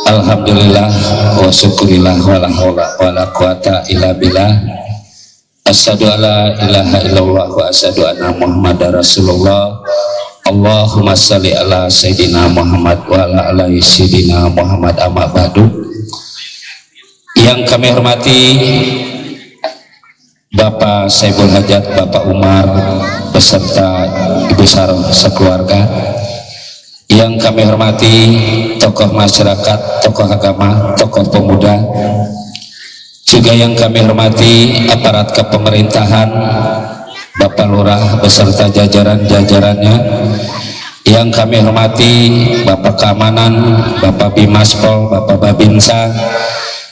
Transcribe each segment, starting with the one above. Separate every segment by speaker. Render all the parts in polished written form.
Speaker 1: Alhamdulillah wa syukurillah wa la haula wa la quwata illa billah. Asyhadu alla ilaha illallah wa asyhadu anna Muhammadar Rasulullah. Allahumma shalli ala sayyidina Muhammad wa ala ali sayyidina Muhammad, amma ba'du. Yang kami hormati Bapak Saiful Hajat, Bapak Umar beserta Ibu Saroh sekeluarga. Yang kami hormati tokoh masyarakat, tokoh agama, tokoh pemuda, juga yang kami hormati aparat kepemerintahan, Bapak Lurah beserta jajaran-jajarannya. Yang kami hormati Bapak Keamanan, Bapak Bimaspol, Bapak Babinsa,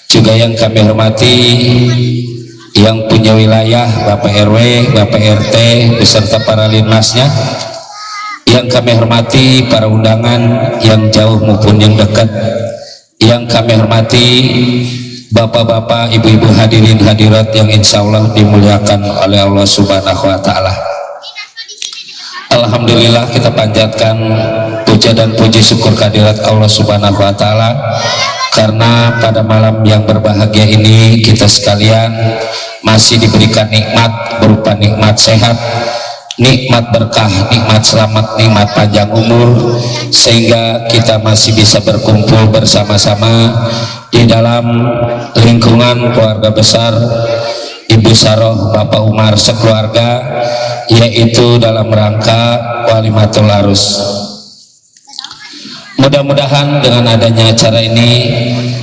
Speaker 1: juga yang kami hormati yang punya wilayah, Bapak RW, Bapak RT beserta para linmasnya. Yang kami hormati para undangan yang jauh maupun yang dekat. Yang kami hormati bapak-bapak, ibu-ibu hadirin hadirat yang insya Allah dimuliakan oleh Allah Subhanahu wa Ta'ala. Alhamdulillah, kita panjatkan puja dan puji syukur kehadirat Allah Subhanahu wa Ta'ala, karena pada malam yang berbahagia ini kita sekalian masih diberikan nikmat berupa nikmat sehat, nikmat berkah, nikmat selamat, nikmat panjang umur, sehingga kita masih bisa berkumpul bersama-sama di dalam lingkungan keluarga besar Ibu Saroh, Bapak Umar sekeluarga, yaitu dalam rangka Walimatul Arus. Mudah-mudahan dengan adanya acara ini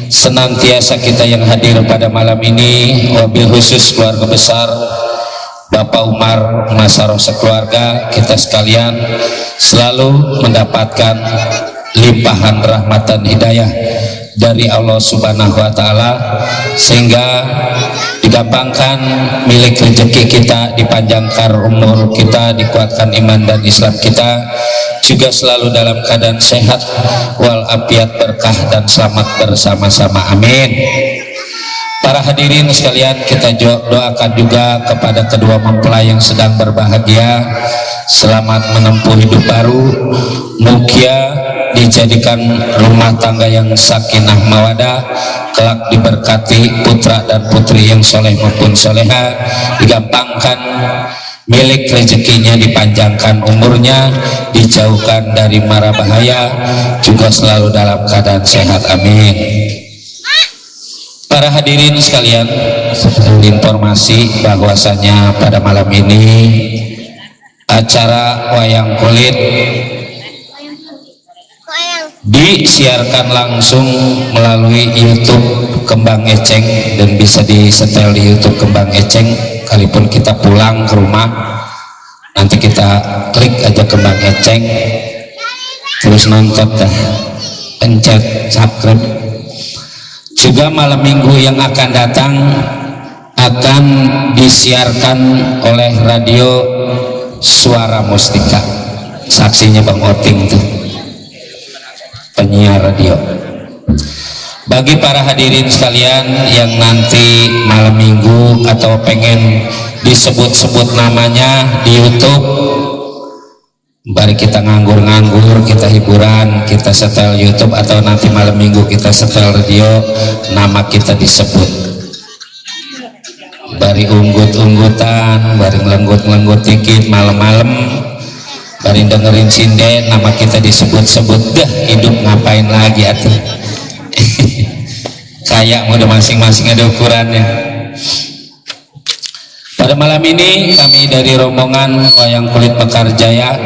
Speaker 1: senantiasa kita yang hadir pada malam ini, wabil khusus keluarga besar Bapak Umar, Mas Saroh sekeluarga, kita sekalian selalu mendapatkan limpahan rahmat dan hidayah dari Allah Subhanahu wa Ta'ala, sehingga digampangkan milik rezeki kita, dipanjangkan umur kita, dikuatkan iman dan Islam kita, juga selalu dalam keadaan sehat walafiat, berkah dan selamat bersama-sama, amin. Para hadirin sekalian, kita doakan juga kepada kedua mempelai yang sedang berbahagia, selamat menempuh hidup baru, mugia dijadikan rumah tangga yang sakinah mawadah, kelak diberkati putra dan putri yang soleh maupun soleha, digampangkan milik rezekinya, dipanjangkan umurnya, dijauhkan dari mara bahaya, juga selalu dalam keadaan sehat, amin. Para hadirin sekalian, informasi bahwasanya pada malam ini acara wayang kulit disiarkan langsung melalui YouTube Kembang Eceng, dan bisa disetel di YouTube Kembang Eceng. Kalaupun kita pulang ke rumah, nanti kita klik aja Kembang Eceng, terus nonton dah, pencet subscribe. Juga malam minggu yang akan datang akan disiarkan oleh radio Suara Mustika, saksinya Bang Oting tuh, penyiar radio. Bagi para hadirin sekalian yang nanti malam minggu atau pengen disebut-sebut namanya di YouTube, bari kita nganggur-nganggur, kita hiburan, kita setel YouTube, atau nanti malam minggu kita setel radio, nama kita disebut. Bari unggut-unggutan, bari melenggut-melenggut dikit malam-malam, bari dengerin sinden, nama kita disebut-sebut, dah hidup ngapain lagi atuh. Kayak udah masing-masing ada ukurannya. Pada malam ini kami dari rombongan Wayang Kulit Mekarjaya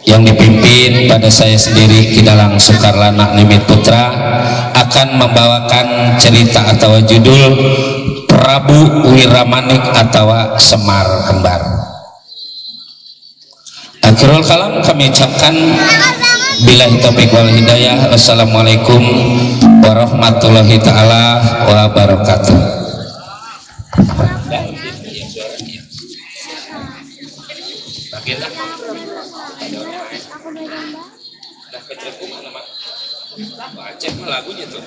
Speaker 1: yang dipimpin pada saya sendiri Kidalang Sukarlana Nimit Putra akan membawakan cerita atau judul Prabu Wiramanik atau Semar Kembar. Akhirul kalam kami ucapkan billahi taufiq wal hidayah. Wassalamualaikum warahmatullahi taala wabarakatuh. Cek lagunya tuh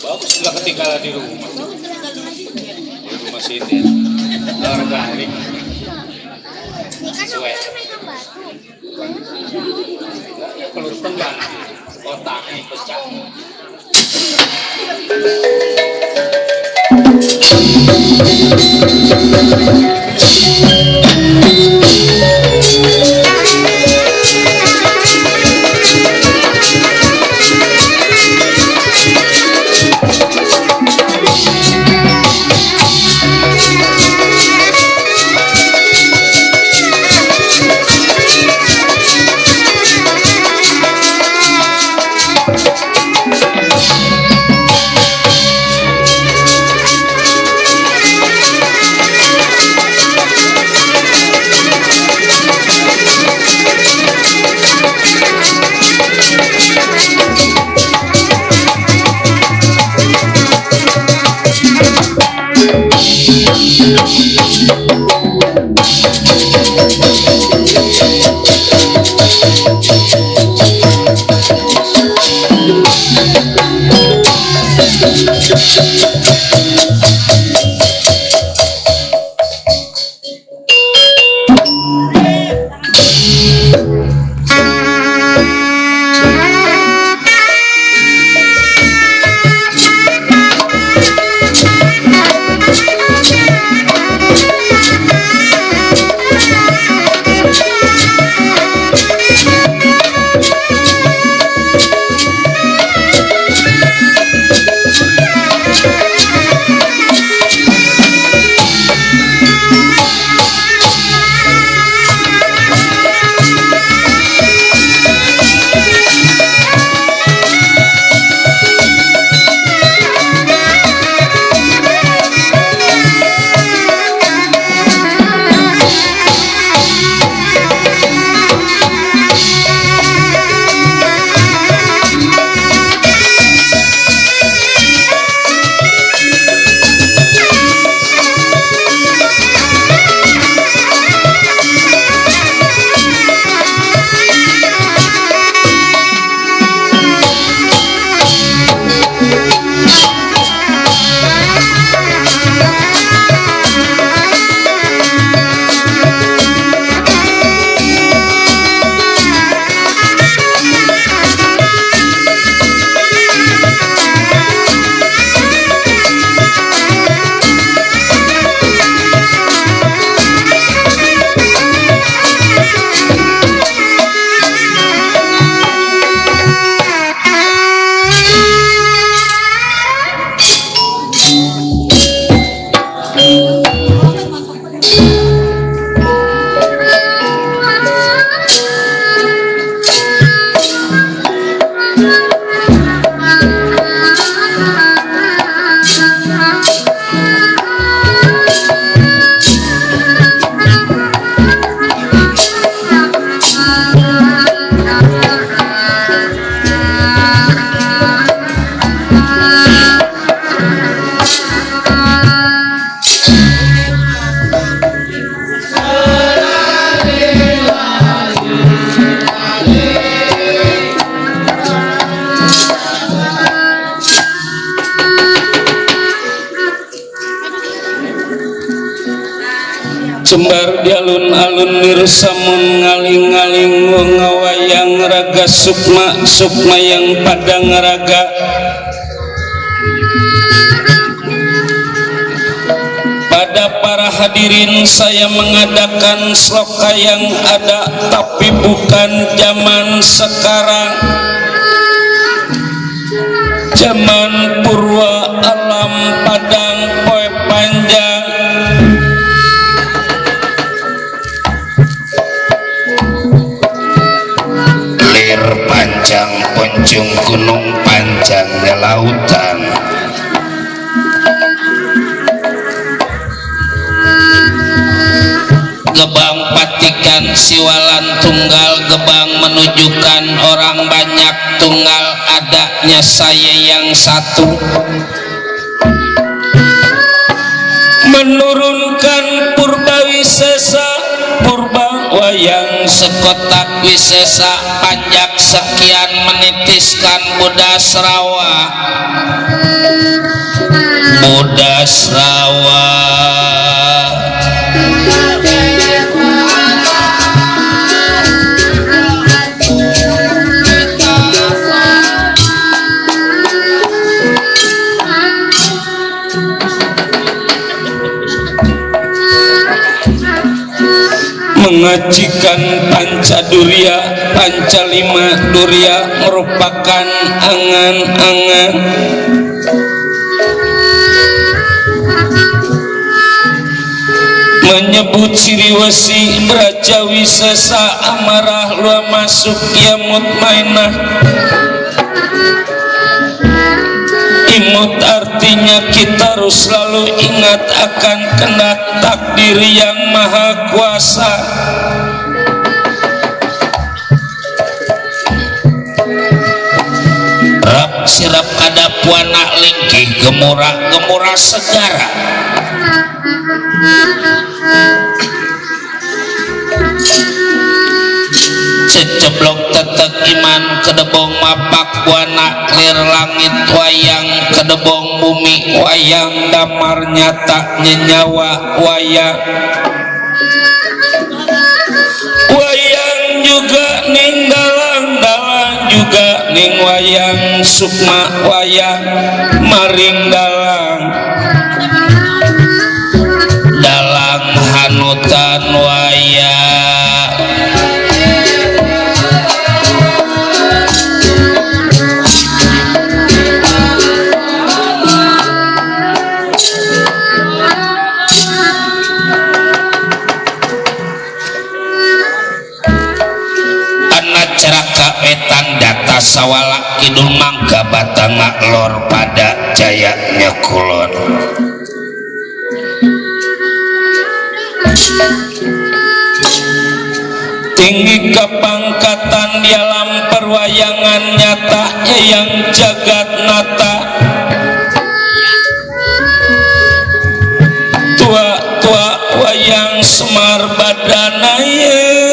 Speaker 1: bagus, nggak ketinggalan di rumah sini. Orang garing sesuai. Jembar di alun-alun nirsamun ngaling-ngaling ngawayang raga sukma sukma yang padang raga pada para hadirin saya mengadakan sloka yang ada tapi bukan zaman sekarang, zaman purwa alam padang poe panjang. Panjang ponjong gunung panjangnya lautan, gebang patikan siwalan tunggal, gebang menunjukkan orang banyak tunggal adanya saya yang satu, menurunkan purba wisesa purba wayang sekotak wisesa panjak sekian menitiskan budas rawa mengajikan Pancadurya Pancalima Durya merupakan angan-angan menyebut ciri wasi Brajawi sesa amarah lua masuk ya mutmainah. Imut artinya kita harus selalu ingat akan kehendak takdir yang maha kuasa. Rap sirap kada puana lingkih gemura segara. Ceceblok tetek iman kedebong mapak buana lir langit wayang kedebong bumi wayang damar nyata nyenyawa wayang juga ning dalang juga ning wayang sukma wayang maring dalang hanutan wayang data sawala kidul mangga batang lor pada jayanya kulon tinggi kepangkatan di alam perwayangan nyata yang jagat nata tua wayang semar badanaya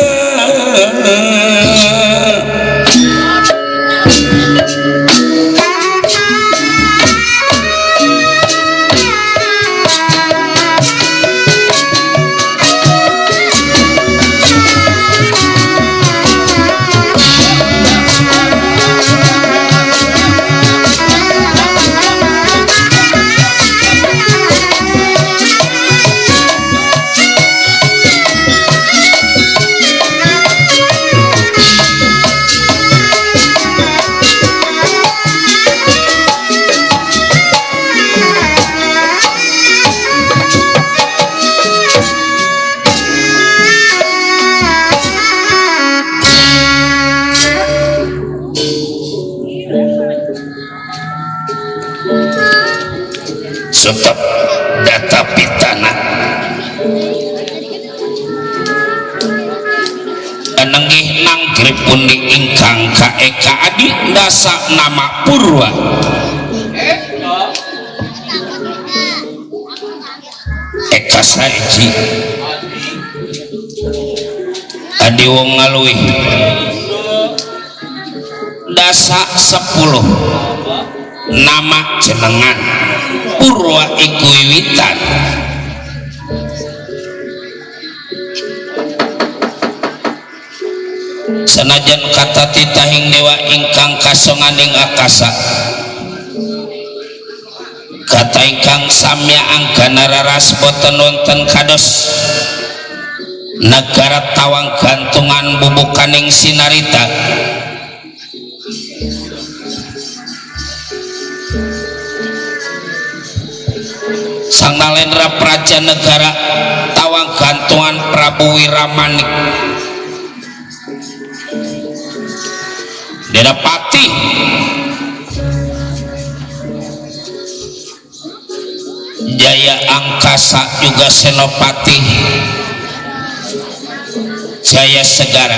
Speaker 1: tetap data pitana enenggih nanggripun ingkang kaeka adi dasa nama Purwa eka saiji adi wong ngaluih dasa 10 nama jenengan Purwa iku wiwitan sanajan kata titahing dewa ingkang kasonganing akasa kata ingkang samya anggana raras boten wonten kados negara tawang gantungan bubukaning sinarita Sang Nalendra Praja Negara tawang gantungan Prabu Wiramanik Dedapati Jaya Angkasa juga Senopati Jaya Segara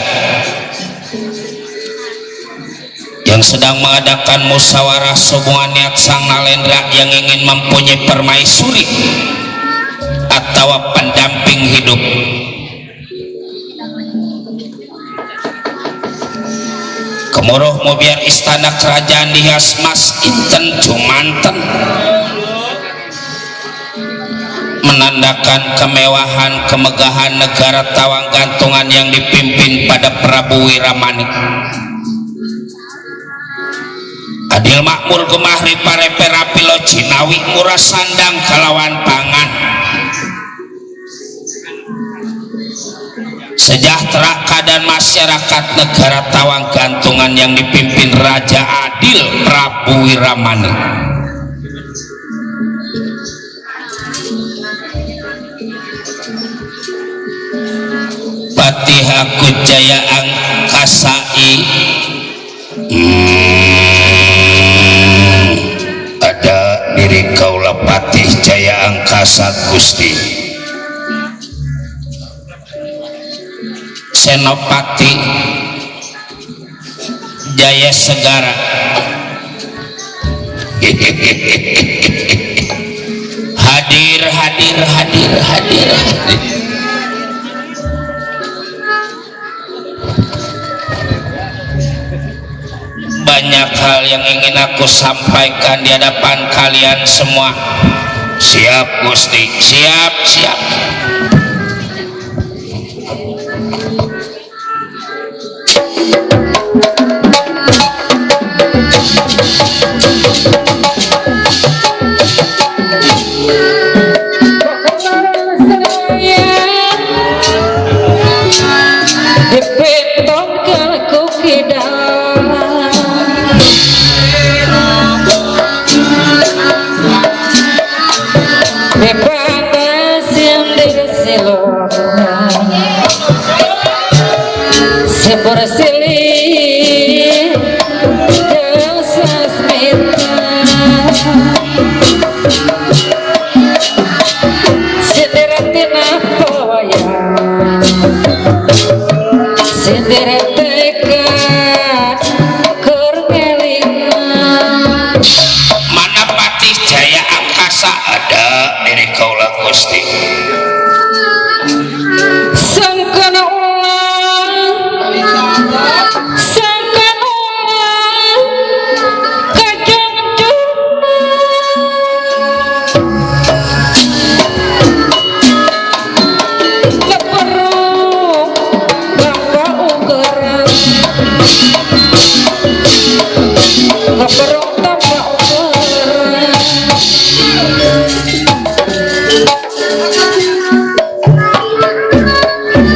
Speaker 1: yang sedang mengadakan musyawarah hubungan niat Sang Nalendra yang ingin mempunyai permaisuri atau pendamping hidup. Kemuruh mau biar istana kerajaan dihias mas inten jumanten menandakan kemewahan kemegahan negara tawang gantungan yang dipimpin pada Prabu Wiramanik. Adil makmur gemahri parepe rapilo Cinawi murah sandang kalawan pangan sejahtera keadaan masyarakat negara Tawang Gantungan yang dipimpin Raja Adil Prabu Wiramani. Patihaku Jaya Angkasai, ada diri kaula Patih Jaya Angkasa Gusti Senopati Jaya Segara. Hadir. Banyak hal yang ingin aku sampaikan di hadapan kalian semua. Siap Gusti, siap. Mana Patih Jaya Angkasa ada diri kaula Gusti.
Speaker 2: Sangkana kajang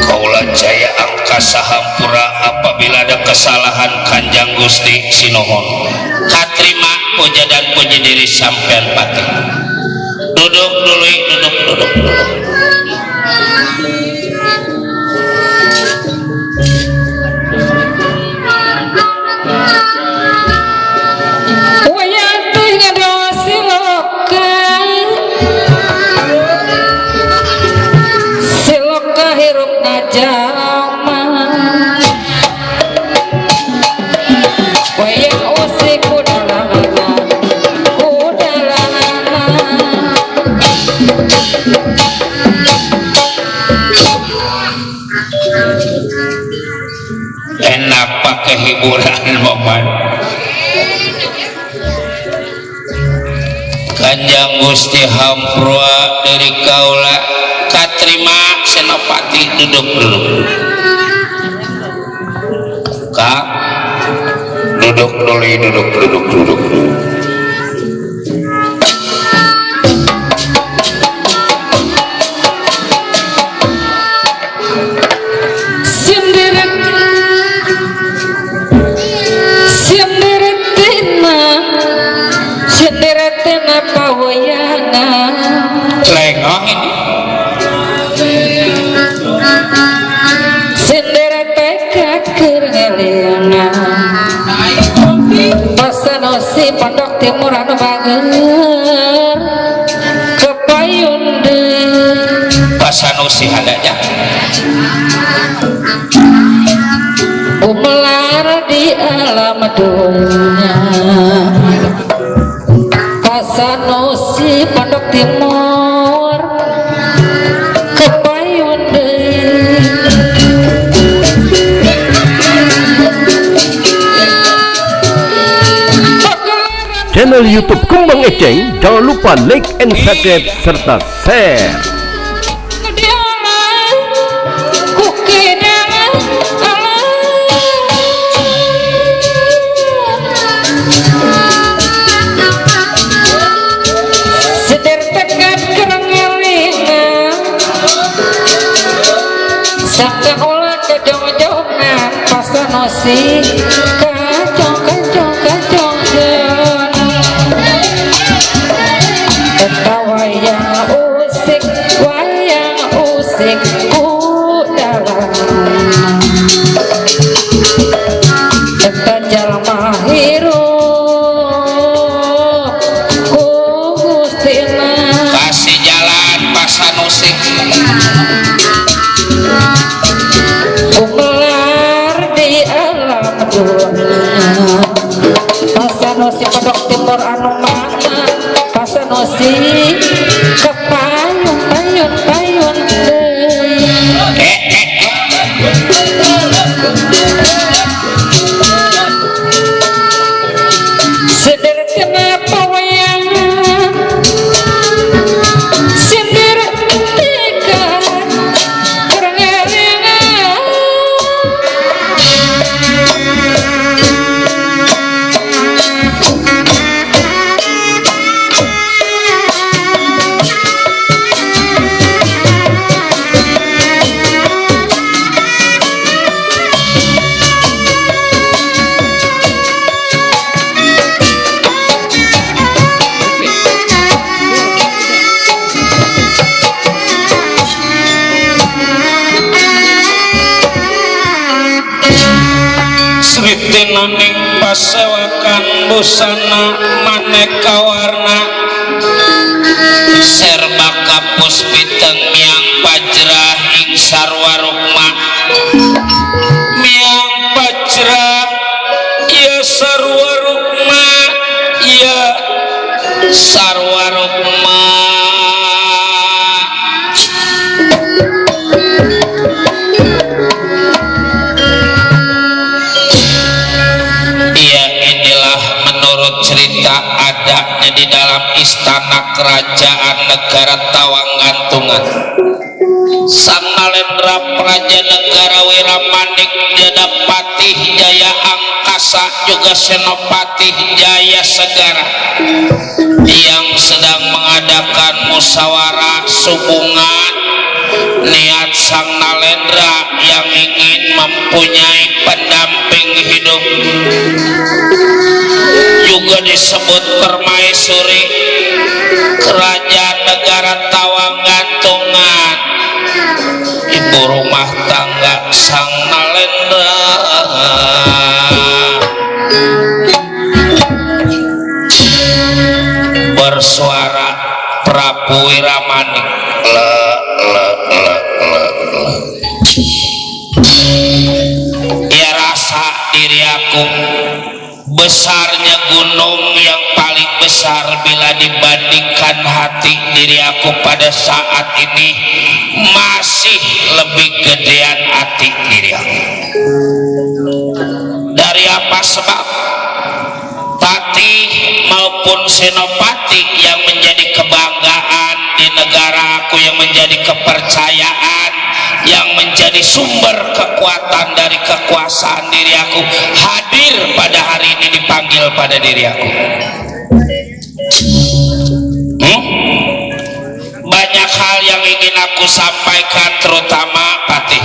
Speaker 1: Kaula Jaya Angkasa hampura apabila ada kesalahan Kanjang Gusti sinohon. Katrima puja dan puji diri sampean Patih. Duduk dulu. Enak pakai hiburan momen. Kanjang Gusti hampura dari kaula katrima Senopati. Duduk Kak, duduk dulu.
Speaker 2: Senderetina pawayana
Speaker 1: Lengah ini
Speaker 2: senderete kakerengeliana pasanosi Pondok Timur anu bager kepayun deui
Speaker 1: Pasanusi adanya
Speaker 2: umelar di alam dunia. Pasanusi Pondok Timur kepayun deui
Speaker 3: channel YouTube Kembang Eceng. Jangan lupa like and subscribe serta share.
Speaker 2: Sangka si kacong kacong kacong eta wayang usik kudalang eta jalma hirup ku Gustina
Speaker 1: kasih jalan pasanusik
Speaker 2: umelar di alam dunia pasanosi Pondok Timur anu mana pasanosi kepayun payun payun sederet kenapa wayang sederet tiga kerengarengan
Speaker 1: Sritinaning pasewakan busana maneka warna serba kapus piteng miang pajrah ing sarwa rukma miang pajrah ya sarwa rukma ya sarwa rukma cerita adanya di dalam istana kerajaan negara Tawang Gantungan. Sang Nalendra Praja Negara Wiramanik Jadapati Jaya Angkasa juga Senopati Jaya Segara yang sedang mengadakan musyawarah hubungan niat Sang Nalendra yang ingin mempunyai pendamping hidup juga disebut permaisuri kerajaan negara Tawang Gantungan, ibu rumah tangga Sang Nalendra. Bersuara Prabu Wiramanik, ya rasa diri aku besarnya gunung yang paling besar bila dibandingkan hati diri aku pada saat ini masih lebih gedean hati diri aku. Dari apa sebab? Tati maupun Senopati yang menjadi kebanggaan di negara aku, yang menjadi kepercayaan, yang menjadi sumber kekuatan dari kekuasaan diri aku, hadir pada hari ini, dipanggil pada diri aku. Banyak hal yang ingin aku sampaikan, terutama Patih.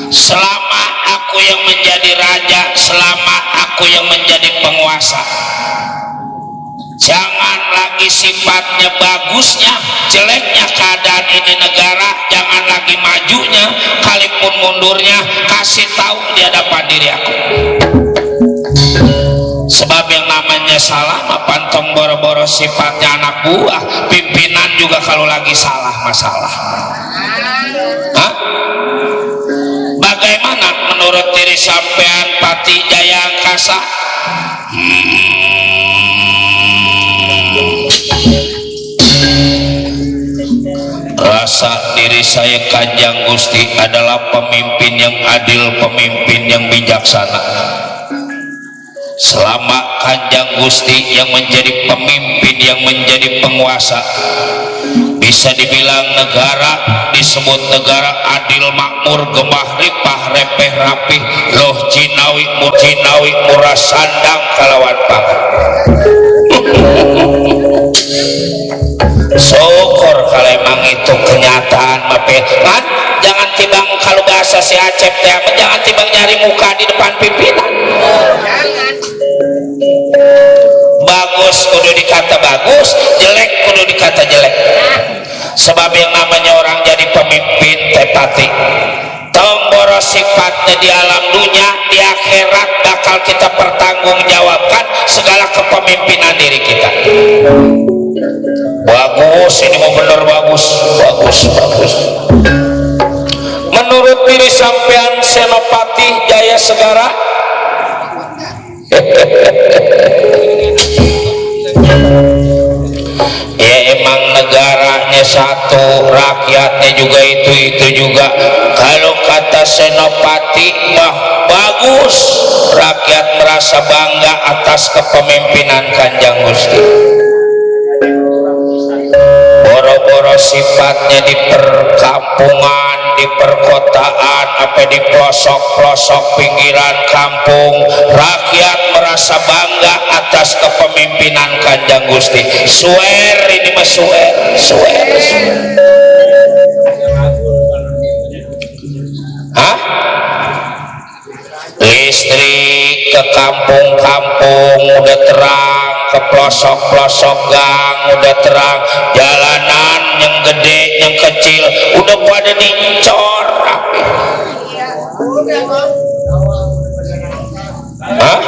Speaker 1: Selama aku yang menjadi raja, selama aku yang menjadi penguasa, jangan lagi sifatnya bagusnya, jeleknya keadaan ini negara, jangan lagi majunya, kalipun mundurnya, kasih tahu di hadapan diri aku. Sebab yang namanya salah pantong boro-boro sifatnya anak buah, pimpinan juga kalau lagi salah masalah. Hah? Bagaimana menurut diri sampean Pati Jaya Angkasa? Rasa diri saya Kanjeng Gusti adalah pemimpin yang adil, pemimpin yang bijaksana. Selama Kanjeng Gusti yang menjadi pemimpin, yang menjadi penguasa, bisa dibilang negara disebut negara adil, makmur, gemah, ripah, repeh, rapih, loh Cinawi, Cinawi, murah sandang kalawan pangan. Syukur kalau emang itu kenyataan, kan? Jangan tibang kalau bahasa si Acep teh, jangan ketimbang nyari muka di depan pimpinan. Bagus kudu dikata bagus, jelek kudu dikata jelek. Sebab yang namanya orang jadi pemimpin tepati tomboro sifatnya di alam dunia, di akhirat bakal kita pertanggungjawabkan segala kepemimpinan diri kita. Bagus, ini mau bener bagus. Menurut diri sampean Senopati Jaya Segara, ya emang negaranya satu, rakyatnya juga itu juga. Kalau kata Senopati mah bagus, rakyat merasa bangga atas kepemimpinan Kanjeng Gusti. Boro-boro sifatnya di perkampungan, di perkotaan, apa di pelosok-pelosok pinggiran kampung, rakyat merasa bangga atas kepemimpinan Kanjeng Gusti. Swear ini mah swear. Hah? Listrik ke kampung-kampung udah terang, ke pelosok-pelosok gang udah terang, jalanan yang gede yang kecil udah pada dicor rapi. Hah?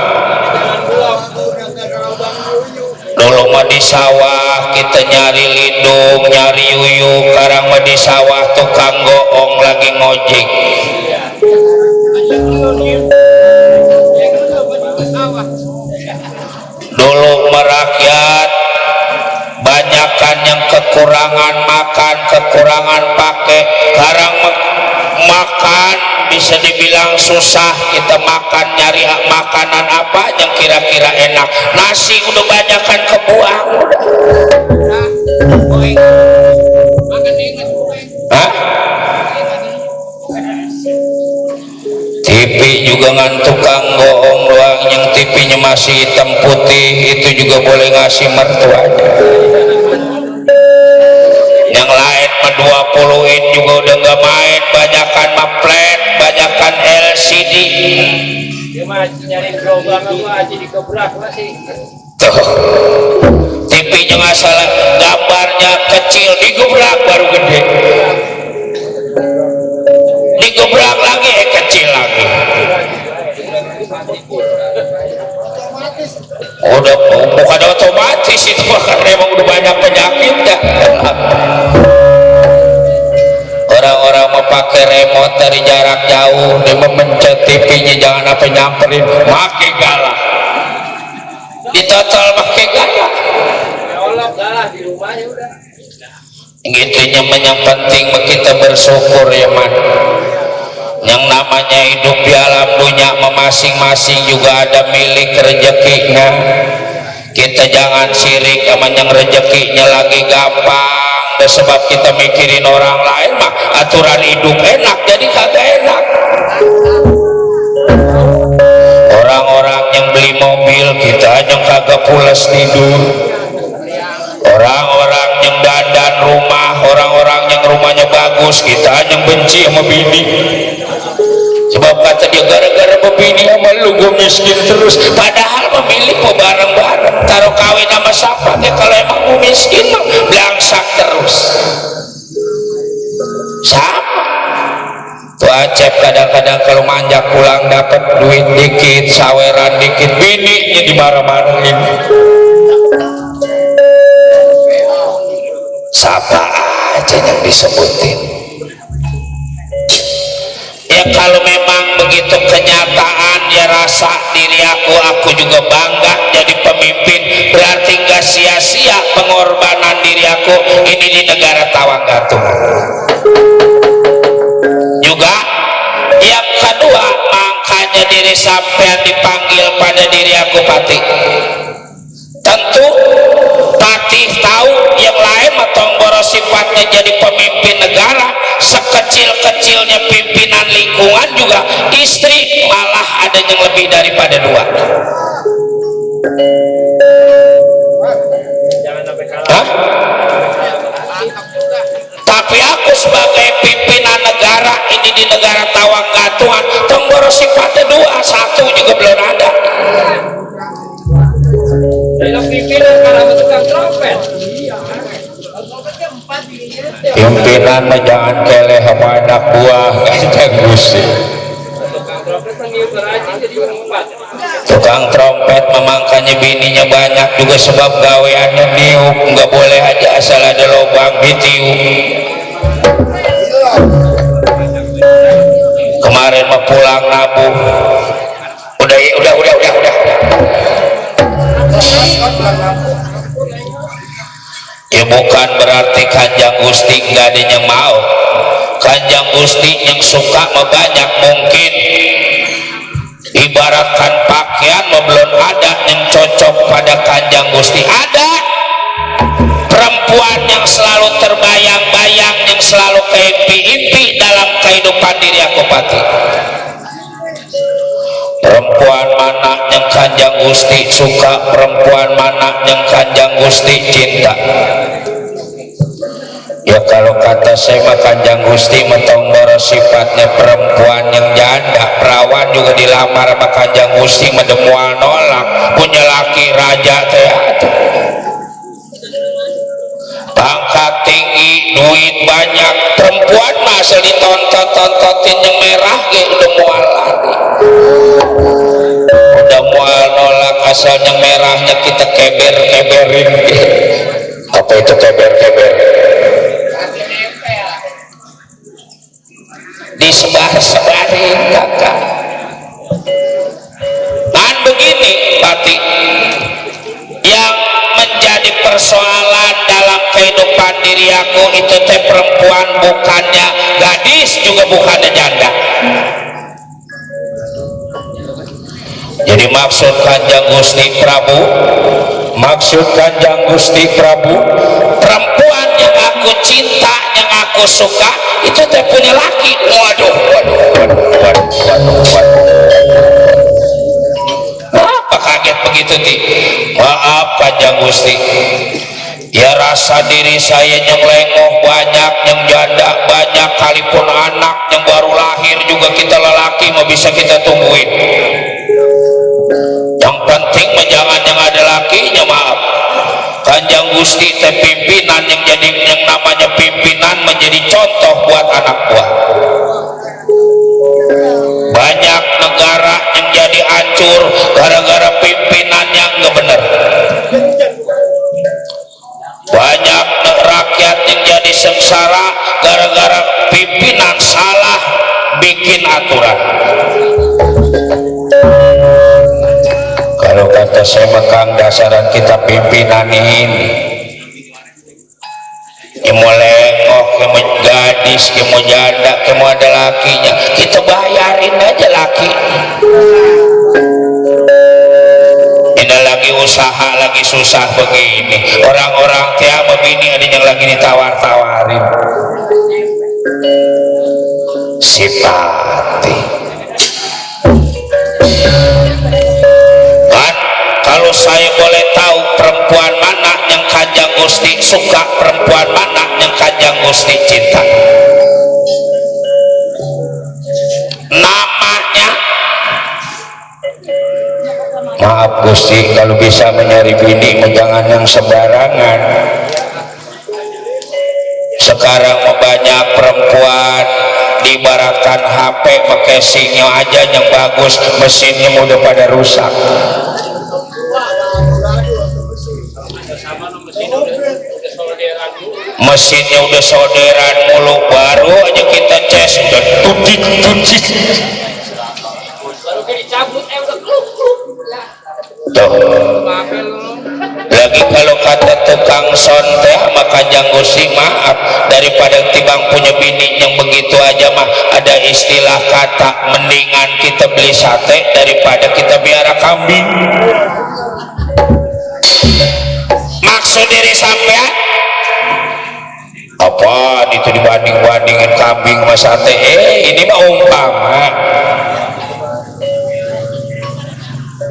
Speaker 1: Dulu mah di sawah kita nyari lindung, nyari yuyuk, sekarang mah di sawah tukang goong lagi ngojek. Dulu merakyat banyakan yang kekurangan makan, kekurangan pakai, sekarang makan bisa dibilang susah. Kita makan, nyari makanan apa yang kira-kira enak, nasi udah banyakan kebuang. Hah? TV juga ngan tukang bohong doang, yang TV-nya masih hitam putih itu juga boleh ngasih mertuanya. Yang lain mah 20-in juga udah nggak main, banyakan mah flat, banyakan LCD.
Speaker 4: Dia mah nyari program apa aja dikebrak masih.
Speaker 1: Tuh, TV-nya nggak salah, gambarnya kecil digebrak baru gede, digebrak lagi kecil lagi. Udah bukan otomatis itu karena emang udah banyak penyakit dah. Orang-orang mau pakai remote dari jarak jauh, dia memencet TV-nya jangan apa nyamperin, pakai galak, ditotal pakai galak.
Speaker 4: Olok galah di rumahnya udah.
Speaker 1: Gitunya yang penting kita bersyukur ya man. Yang namanya hidup di alam dunia masing-masing juga ada milik rezekinya. Kita jangan sirik sama yang rezekinya lagi gampang. Sebab kita mikirin orang lain mah aturan hidup enak jadi kagak enak. Orang-orang yang beli mobil kita yang kagak pulas tidur. Orang-orang yang dandan rumah, orang-orang yang rumahnya bagus kita yang benci sama bini. Sebab kata dia gara-gara bebini sama lu gue miskin terus, padahal memilih mau bareng-bareng. Taruh kawin sama siapa ya, kalau emang gue miskin mah belangsak terus. Sama tuh Acep kadang-kadang kalau manjak pulang dapat duit dikit, saweran dikit, bininya dimarah-marahin. Siapa aja yang disebutin. Ya kalau memang begitu kenyataan ya rasa diri aku juga bangga jadi pemimpin, berarti gak sia-sia pengorbanan diri aku ini di negara Tawanggatung. Juga yang kedua, makanya diri sampean dipanggil pada diri aku Pati. Tentu Pati tahu yang lain tomboro sifatnya jadi pemimpin negara, sekecil-kecilnya pimpinan lingkungan juga istri malah ada yang lebih daripada dua. Hah? Tapi aku sebagai pimpinan negara ini di negara Tawanggatungan, tomboro
Speaker 4: pimpinan kalah sama tukang trompet.
Speaker 1: Pimpinan mah jangan keleh sama anak buah Kanjeng Gusti.
Speaker 4: Tukang trompet meniup rajin jadi empat.
Speaker 1: Tukang trompet memangkanya bininya banyak juga sebab gaweannya niup, nggak boleh aja asal ada lubang ditiup. Kemarin mah pulang nabuh, udah. Ya bukan berarti Kanjeng Gusti nggak ada yang mau. Kanjeng Gusti yang suka mah banyak mungkin. Ibaratkan pakaian mah belum ada yang cocok pada Kanjeng Gusti. Ada perempuan yang selalu terbayang-bayang, yang selalu keimpi-impi dalam kehidupan diri aku pati. Perempuan mana yang Kanjeng Gusti suka, perempuan mana yang Kanjeng Gusti cinta. Ya kalau kata saya mah Kanjeng Gusti metong sifatnya perempuan yang janda, perawan juga dilamar sama Kanjeng Gusti medemual nolak, punya laki raja teh. Pangkat tinggi, duit banyak, perempuan masa ditontot-tontotin yang merah ge udah mual lari. Udah mual nolak asal yang merahnya kita keber-keberin. Apa itu keber-keber? Disebar-sebarin kakak. Dan begini Pati, yang menjadi persoalan dalam kehidupan diri aku itu teh perempuan bukannya gadis juga bukannya janda. Jadi maksud Kanjeng Gusti Prabu, perempuan yang aku cinta, yang aku suka itu teh punya laki. Waduh. Apa kaget begitu ti? Maaf Kanjeng Gusti. Ya rasa diri saya yang lengoh banyak, yang janda banyak, kalipun anak yang baru lahir juga kita lelaki mau bisa kita tungguin. Yang penting jangan yang ada lakinya. Maaf Kanjeng Gusti teh pimpinan yang jadi, yang namanya pimpinan menjadi contoh buat anak buah. Banyak negara yang jadi hancur gara-gara pimpinannya nggak benar. Banyak rakyat yang jadi sengsara gara-gara pimpinan salah bikin aturan. Kalau kata saya Kang, dasaran kita pimpinan ini mau lengok, mau gadis, mau janda, mau ada lakinya, kita bayarin aja laki. Ini lagi usaha, lagi susah begini, orang-orang tiap begini ada yang lagi ditawar-tawarin. Sipati kan, kalau saya boleh tahu perempuan mana yang Kanjeng Gusti suka, perempuan mana yang Kanjeng Gusti cinta, namanya. Maaf Gusti, kalau bisa mencari bini jangan yang sembarangan. Sekarang banyak perempuan diibaratkan HP pakai sinyal aja yang bagus, mesinnya udah pada rusak. Mesinnya udah solderan mulu, baru aja kita ces udah tutik.
Speaker 4: Baru dicabut udah kluk.
Speaker 1: Tuh. Lagi kalau kata tukang son teh sama Kanjeng Gusti, maaf, daripada tibang punya bini yang begitu aja mah ada istilah kata mendingan kita beli sate daripada kita biara kambing. Maksud diri sampean apa itu dibanding-bandingin kambing sama sate? Ini mah umpama.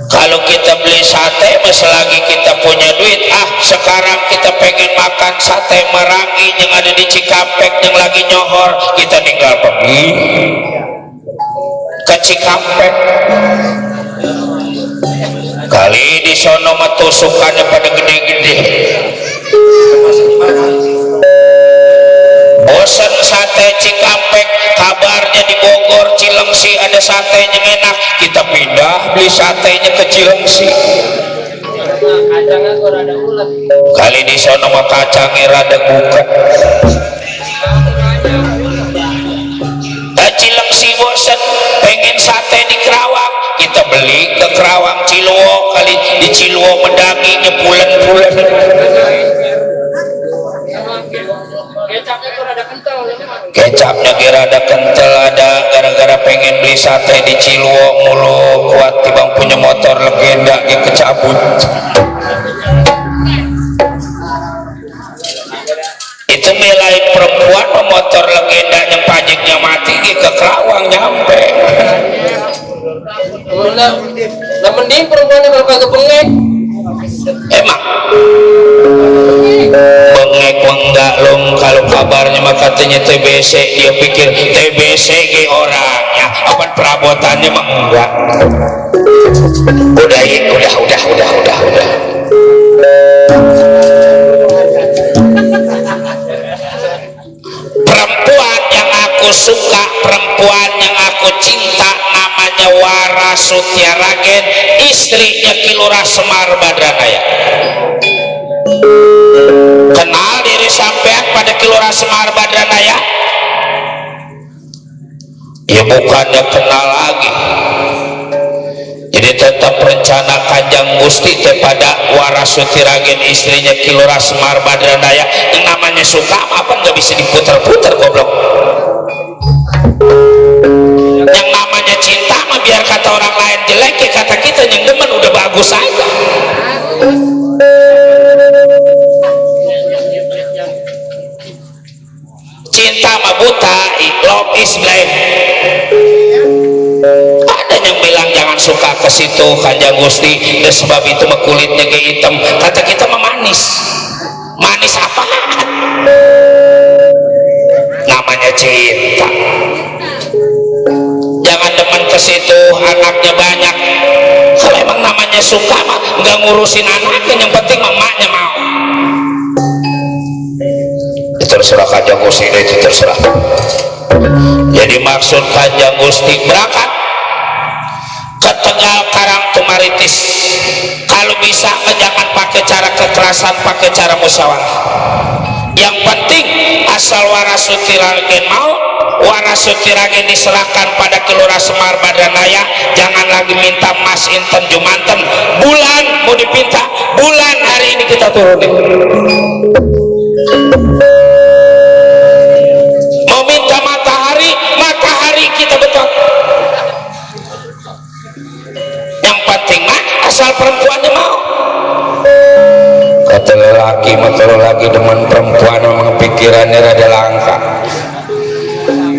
Speaker 1: Kalau kita beli sate mas lagi kita punya duit, sekarang kita pengen makan sate Marangi yang ada di Cikampek yang lagi nyohor, kita tinggal pergi ke Cikampek. kali di sono mah tusukannya pada gede-gede. Bosen sate Cikampek, kabarnya di Bogor Cilengsi ada satenya enak, kita pindah beli satenya ke Cilengsi.
Speaker 4: Kacangnya gua rada ulet.
Speaker 1: Kali di sono mah kacangnya rada buka. Cilengsi bosen pengen sate di Kerawang, kita beli ke Kerawang Ciluwo. Kali di Ciluwo mendagingnya pulen-pulen.
Speaker 4: Kecapnya gua rada kental.
Speaker 1: Kecapnya rada kental, ada gara-gara pengen beli sate di Ciluwo mulu kuat tibang punya motor legenda yang kecabut. Itu belain perempuan motor legenda yang pajaknya mati ke Kerawang nyampe.
Speaker 4: Nah mending perempuannya kalau kagak bengek.
Speaker 1: Emang bengek enggak long, kalau kabarnya mah katanya TBC, dia pikir TBC ge orangnya apa perabotannya mah enggak. Udah. Perempuan yang aku suka, perempuan yang aku cinta namanya Warasuti Ragen, istrinya Ki Lurah Semar Badranaya. Kenal diri sampean pada Ki Lurah Semar Badranaya? Ya bukannya kenal lagi. Jadi tetap rencana Kanjeng Gusti pada Warasuti Ragen, istrinya Ki Lurah Semar Badranaya, yang namanya suka apa nggak bisa diputar-putar goblok. Yang namanya cinta mah biar kata orang lain jelek, ya kata kita yang demen udah bagus aja. Cinta mah buta, love is blind. Ada yang bilang jangan suka ke situ Kanjeng Gusti, dan sebab itu mah kulitnya kayak hitam. Kata kita mah manis. Manis apa? Namanya cinta. Jangan demen ke situ, anaknya banyak. Kalau emang namanya suka mah nggak ngurusin anaknya, yang penting mamanya mau. Terserah Kanjeng Gusti, itu terserah. Jadi maksud Kanjeng Gusti berangkat ke Tegal Karang Tumaritis, kalau bisa jangan pakai cara kekerasan, pakai cara musyawarah. Yang penting asal Warasuti Ragen mau, Warasuti Ragen diserahkan pada Ki Lurah Semar Badranaya. Jangan lagi minta mas inten jumanten, bulan mau dipinta, bulan hari ini kita turunin. Mau minta matahari, matahari kita betot. Yang penting mah asal perempuannya mau. Kata lelaki mah kalau lagi demen perempuan memang pikirannya rada langka.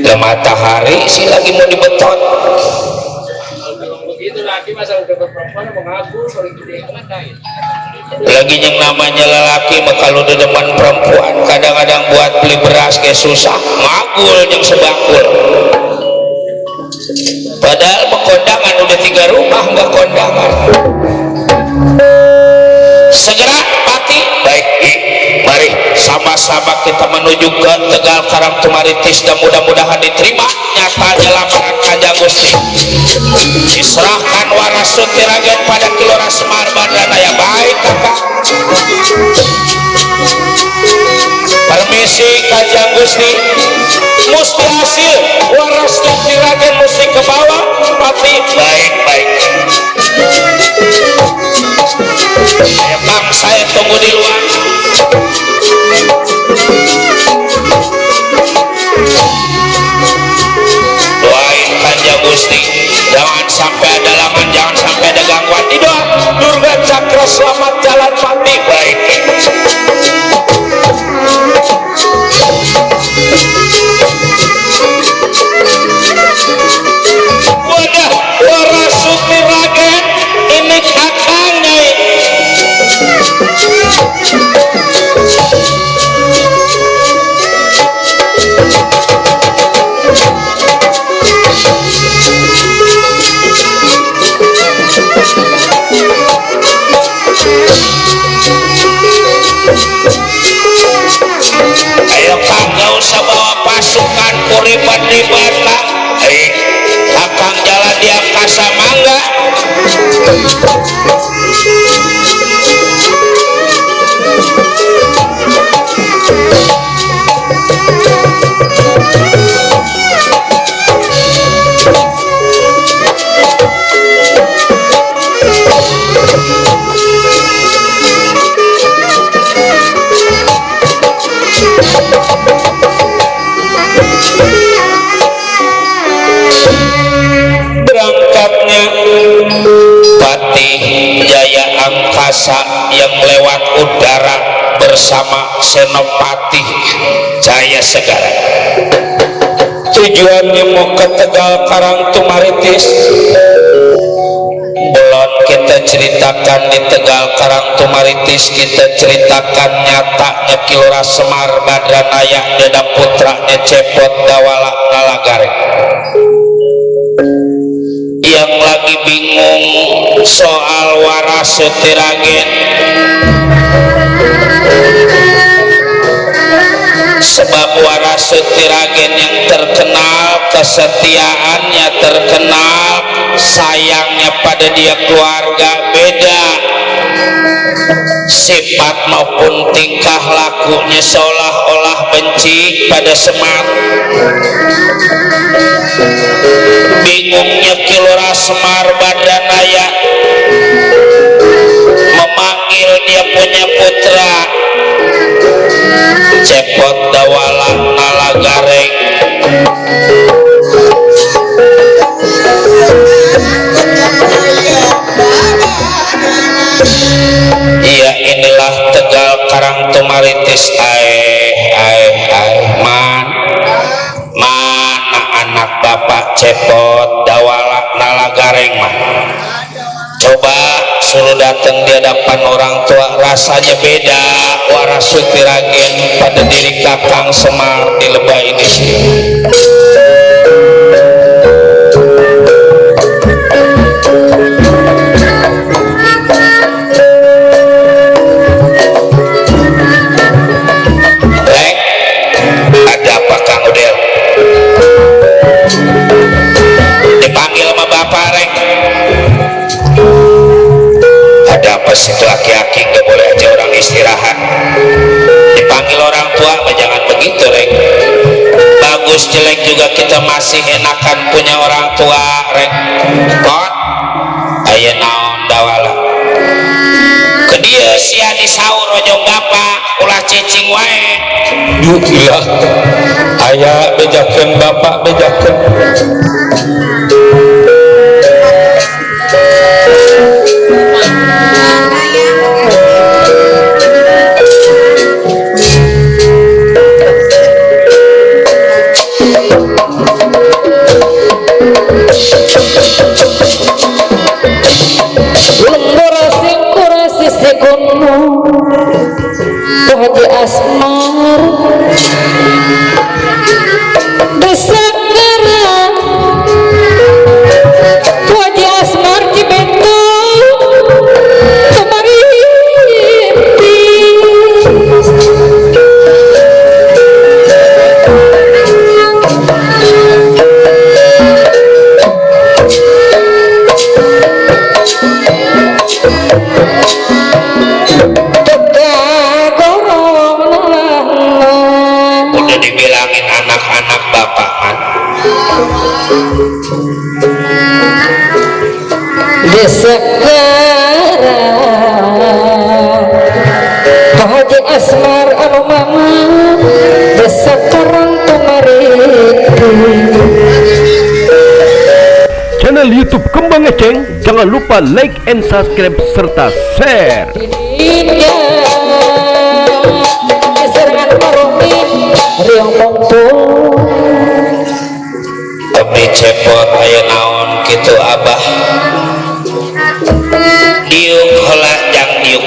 Speaker 1: Lah matahari sih lagi mau dibetot.
Speaker 4: Begitu laki masa udah perempuan mau ngabur kalau gede ngatain.
Speaker 1: Lagi yang namanya lelaki mah kalau udah demen perempuan kadang-kadang buat beli beras kayak susah, ngagul yang sebakul. Padahal kondangan udah 3 rumah nggak kondangan. Segera pati baik, mari sama-sama kita menuju ke Tegal Karang Tumaritis, dan mudah-mudahan diterima nyatanya lamaran Kanjeng Gusti. Diserahkan Warasuti Ragen pada Ki Lurah Semar Badranaya. Baik kakak, permisi Kanjeng Gusti, musti hasil Warasuti Ragen musti ke bawah pati. Baik. Bang, saya tunggu di luar. Doain Kanjeng Gusti jangan sampai ada laman, jangan sampai ada gangguan. Didoa Durga Cakra selamat jalan pati. Baik. Wadah Warasuti Ragen ini kakang nyai. Berangkatnya Patih Jaya Angkasa yang lewat udara bersama Senopati Jaya Segara. Tujuannya mau ke Tegal Karangtumaritis. Belum kita ceritakan di Tegal Karangtumaritis, kita ceritakan nyatanya Kilora Semar Badranaya Deda putranya Cepot Dawala Nalagare yang lagi bingung soal Warasutiragen. Sebab Warasutiragen yang terkenal kesetiaannya, terkenal sayangnya pada dia keluarga, beda sifat maupun tingkah lakunya seolah-olah benci pada Semar. Bingungnya Kilora Semar Badranaya memanggil dia punya putra Cepot Dawala Nalagareng. Iya, inilah Tegal Karangtumaritis. Mana anak bapak Cepot Dawala Nalagareng mah? Coba suruh datang di hadapan orang tua, rasanya beda Warasutiragen pada diri Kakang Semar di Lebah ini sih. Ada apa Kang Udel? Dipanggil sama bapak Reng. Ada apa sih itu aki-aki, nggak boleh aja orang istirahat. Dipanggil orang tua, jangan begitu Reng. Bagus jelek juga kita masih enakan punya orang tua Reng. Kon aya naon Dawala ke dia sia di sahur ojong bapak ulah cicing wae. Yuk iya aya bejakeun bapak bejakeun.
Speaker 2: Haji Asmar Besakara Haji Asmar Cibeto kemari
Speaker 1: dibilangin anak-anak bapak man
Speaker 2: Besakara Haji Asmar anu mama Besakarang tumariti.
Speaker 3: Channel YouTube Kembang Eceng, jangan lupa like and subscribe serta share.
Speaker 2: Serangan marumi riang mongkul
Speaker 1: Abdi Cepot aya naon kitu abah diuk heula jang diuk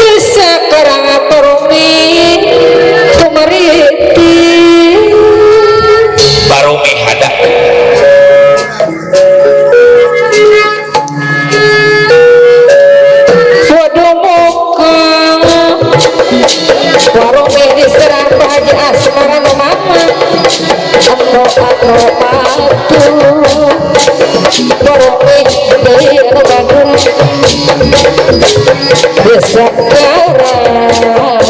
Speaker 2: bisa karang marumi tumariti
Speaker 1: barumi hada
Speaker 2: warumi diserang Haji Asmar anu mama anu patu parumi dari anu Bandung desa Karang